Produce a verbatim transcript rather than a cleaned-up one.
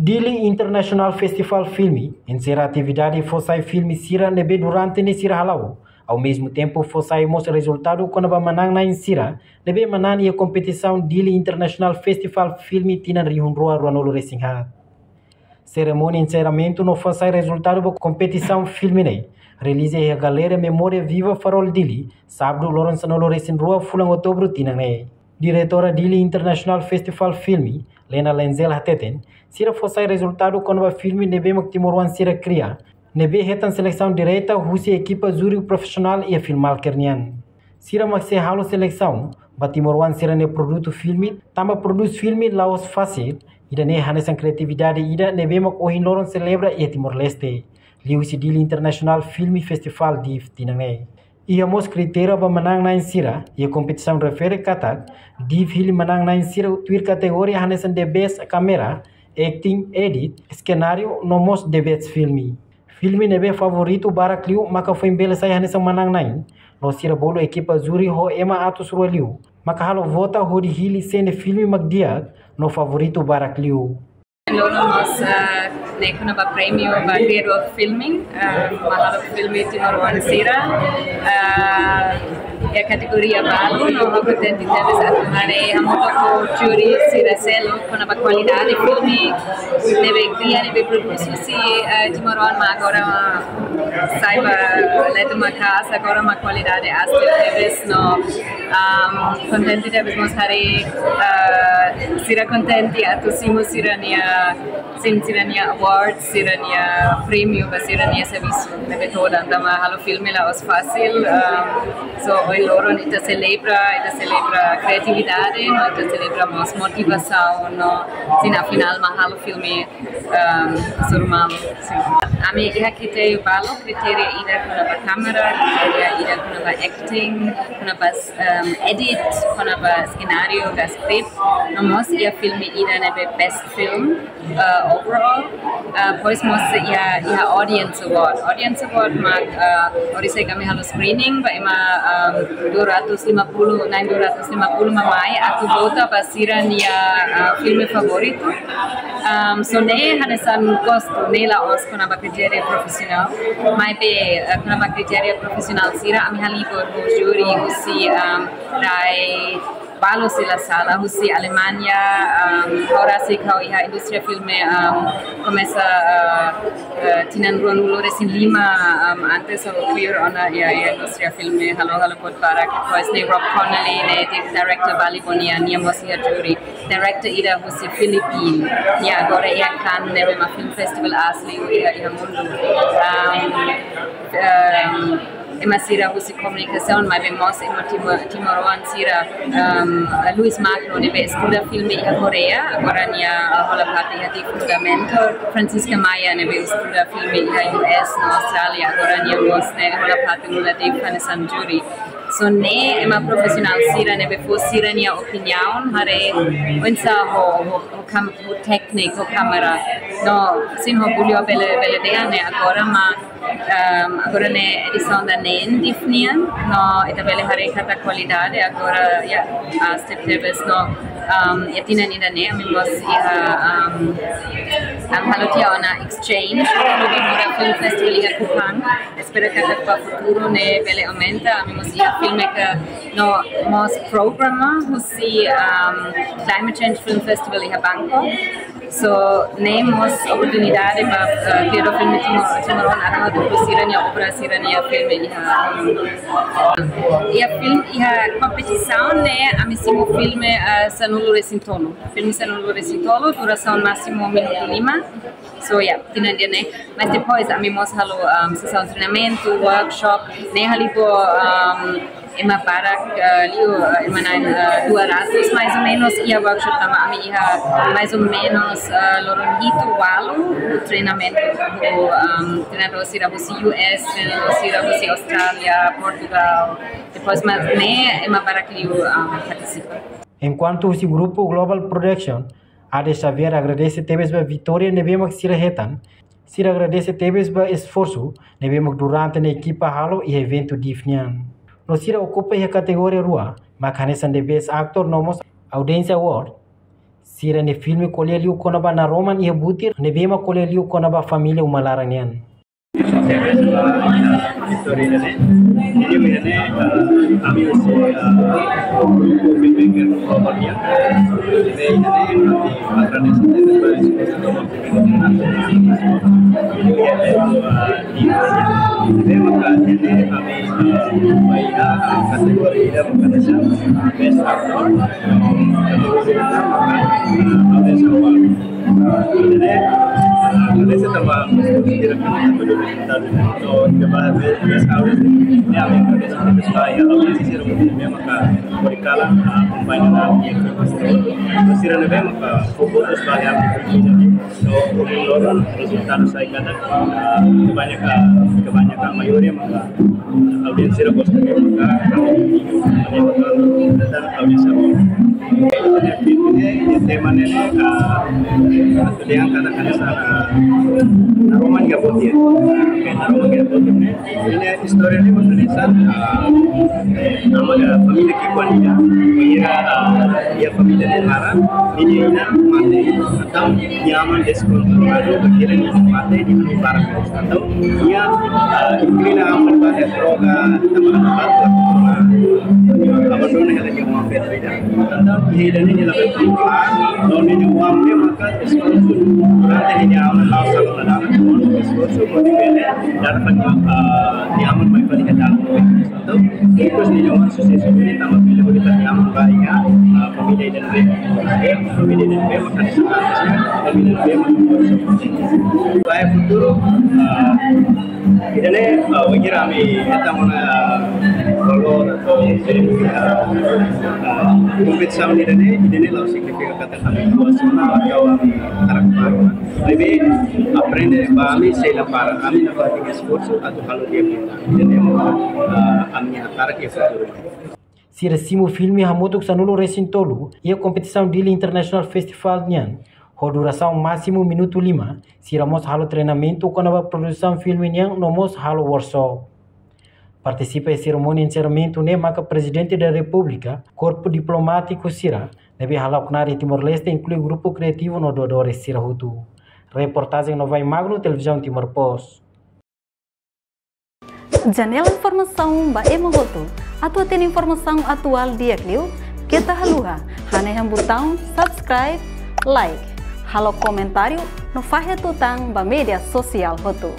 Dili International Festival Filme ensera atividade fó sai filme sira ne'ebé durante ne'e sira hala'o. Ao mesmo tempo, fó sai mós rezultadu kona-ba manán-na'in sira ne'ebé manán iha kompetisaun Dili International Festival Filme tinan rihun rua ruanulu resin haat. Serimónia enseramentu no fó sai rezultadu ba kompetisaun filme ne'e realiza iha Galeria Memória Viva Farol Dili, sábadu loron sanulu resin rua fulan Outubru tinan ne'e. Diretora Dili International Festival Filme, Lena Lenzel hateten, sira fó sai rezultadu kona-ba filme ne'ebé mak timoroan sira kria, ne'ebé hetan selesaun direta husi ekipa júri profisionál iha Filmmaker nian. Sira mak sei halo selesaun ba timoroan sira-nia produtu filme, tanba prodús filme la'ós fasil, ida-ne'e hanesan kriatividade ida ne'ebé mak ohin loron selebra iha Timor-Leste, liuhusi Dili International Film Festival, DIFF, tinan ne'e. Iha mós kritériu ba manán-na'in sira iha kompetisaun refere katak DIFF hili manán-na'in sira tuir kategoria hanesan The Best Camera, Acting, Edit, Senáriu no mós The Best Filme. Filme ne'ebé favoritu barak liu maka foin bele sai hanesan manán-na'in, no sira bolu ekipa júri ho ema atus rua liu, maka halo vota hodi hili sé ne'e filme mak di'ak no favoritu barak liu. Loron mós, ah, ne'e kona-ba prémiu ba Creator of Filming, ah, mak halo filme timoroan sira, ah, iha kategoria balu, no ha'u kontente tebes atu haree hamutuk ho júri sira seluk kona-ba kualidade filme ne'ebé kria, ne'ebé prodús husi, ah, timoroan, mak agora sai ba Letu Maka'as, agora mak kualidade aas tebes no, um, kontente tebes mós haree, ah, sira kontente atu simu sira-nia, simu sira-nia award, sira-nia prémiu ba sira-nia servisu ne'ebé todan, tanba halo filme la'ós fasil, um, so ohin loron ita selebra, ita selebra kriatividade, no ita selebra mós motivasaun, no sira afinál mak halo filme, um, hasoru malu, sin. Ami iha kritériu balu, kritériu ida kona-ba kámara, kritériu ida kona-ba acting, kona-ba, um, edit, kona-ba senáriu ka script, no mós iha filme ida ne'ebé best film, uh, overall. Uh, depois mós iha, iha Audience Award. Audience Award mak, uh, ohin sai ami halo screening ba ema, um, dua ratus lima puluh, na'in dua ratus lima puluh mak mai atu vota ba sira-nia, uh, filme favoritu. Um, so ne'e hanesan gostu, ne'e la'ós kona-ba kritériu profisionál. Maibé, uh, kona-ba kritériu profisionál sira, ami halibur ho júri husi, um, rai balu se la sala, husi Alemanha, um, ha'u rasik ha'u iha indústria filme, um, komesa, uh, uh, tinan ruanulu resin lima, um, antes ha'u kleur ona iha, iha indústria filme, halo, halo buat barak, depois ne'e Rob Connolly, ne'e di-, director Bali Bonia, nia mós iha júri, director ida husi Filipina, nia agora iha Cannes, ne'ebé mak film festival aas liu iha, iha mundu. Um, um, ema sira husi komunikasaun, maibé mós ema Timo-, timoroan sira, um, Luis Magno, ne'ebé estuda filme iha Koreia, agora nia, uh, hola parte iha DIFF Fundamental, Francisca Maia, ne'ebé estuda filme iha U S no Austrália, agora nia mós ne'e hola parte nu'udar DIFF hanesan júri. So ne'e ema profisionál sira ne'ebé fó sira-nia opiniaun, haree oinsá ho, ho, ho kam-, ho tékniku, ho kámara. No, sin ho Julio bele, bele dehan ne'e agora mak, um, agora ne'e edisaun ida neen DIFF nian, no ita bele haree katak kualidade agora, ya, aas tebes no, um, iha tinan ida-ne'e, ami mós iha, um, um, halo tiha ona exchange, Clube Mora Film Festival iha Kupang, espera katak ba futuru ne'e bele aumenta, ami mós iha filme ka no mós programa husi, um, Climate Change Film Festival iha Bangkok. So, ne'e mós oportunidade ba, uh, kriadór filme Timor, Timor-Leste atu hatudu sira-nia obra, sira-nia filme iha, um, iha film, iha kompetisaun ne'e ami simu filme, uh, sanulu resin tolu. Filme sanulu resin tolu, durasaun másimu minutu lima. So, ya, tinan ida-ne'e. Mas depois, ami mós halo, um, sesaun treinamentu, workshop, ne'e halibur, um, ema barak, uh, liu, uh, ema na'in, uh, dua ratus mais ou menos iha workshop tanba ami iha mais ou menos, uh, loron hitu ualu treinamentu ho, um, treinadór sira husi U S, treinadór sira husi Austrália, Portugal. Depois, mas ne'e ema barak liu, um, partisipa. Enkuantu husi grupu Global Production, Ade Xavier agradese tebes ba vitória ne'ebé mak sira hetan. Sira agradese tebes ba esforsu ne'ebé mak durante ne'e ekipa halo iha eventu DIFF nian. No sira okupa iha kategoria rua, mak hanesan The Best Actor no mós Audience Award. Sira-ne'e filme ko'alia liu kona-ba naroman iha butir, ne'ebé mak ko'alia liu kona-ba família uma laran nian. Sira ne'ebé maka fokus ba iha arte. No, loron rezultadu sai katak, ah, kebanyakan, kebanyakan maioria maka, ah, audiénsia gosta de maka, ah, audiénsia. Tema ne'e, ah, atu dehan katak hanesan, ah, naroman iha butir. Oke, naroman iha butir ne'e. Ida-ne'e istória ne'e mak hanesan, ah, eh, aman iha família ki'ikoan ida. Iha, ah, iha família nia laran, ninia inan mate. Entaun nia aman deskontroladu, bainhira nia inan mate, nia inan barak. Entaun nia, ah, inklina aman ba iha droga, tanba aban-dona, abandona hela nia oan feto ida. Entaun iha ida-ne'e nia la bele kontrola, no ninia oan ne'e maka esforsu durante ninia aman la'o sala ona dalan, esforsu hodi bele dada fali, ah, nia aman mai fali iha dalan. Entaun depois ninia oan susesu ne'e tanba bele hodi fali nia aman ba iha, ah, família ida ne'ebé, família ida ne'ebé maka hanesan, família ne'ebé maka ba iha futuru, ah, ida-ne'e, ah, bainhira ami hetan ona, ah, valór atau, eh, ah, ah, kompetisaun ida-ne'e, ida-ne'e la'ós signifika katak ami puas ona atau ami harapan barak. Maibé aprende ba ami sei la para, ami nafatin esforsu atu halo di'ak liután. Ida-ne'e, ah, ami hakarak iha futuru. Sira simu filme hamutuk sanulu-resin-tolu iha kompetisaun Dili International Festival nian, ho durasaun másimu minutu lima, sira mós halo treinamentu kona-ba produsaun filme nian no mós halo workshop. Partisipa iha serimónia enserramentu ne'e maka Prezidente da Repúblika, korpu diplomátiku sira, ne'ebé hala'o knaar iha Timor-Leste, inklui grupu kreativu no doadores sira hotu. Reportajen Novai Magno, Televizaun Timor Post. Janela informasaun ba ema hotu. Atu hatene informasaun atuál di'ak liu, keta haluha hanehan butaun subscribe, like, halo komentáriu no fahe tutan ba média sosiál hotu.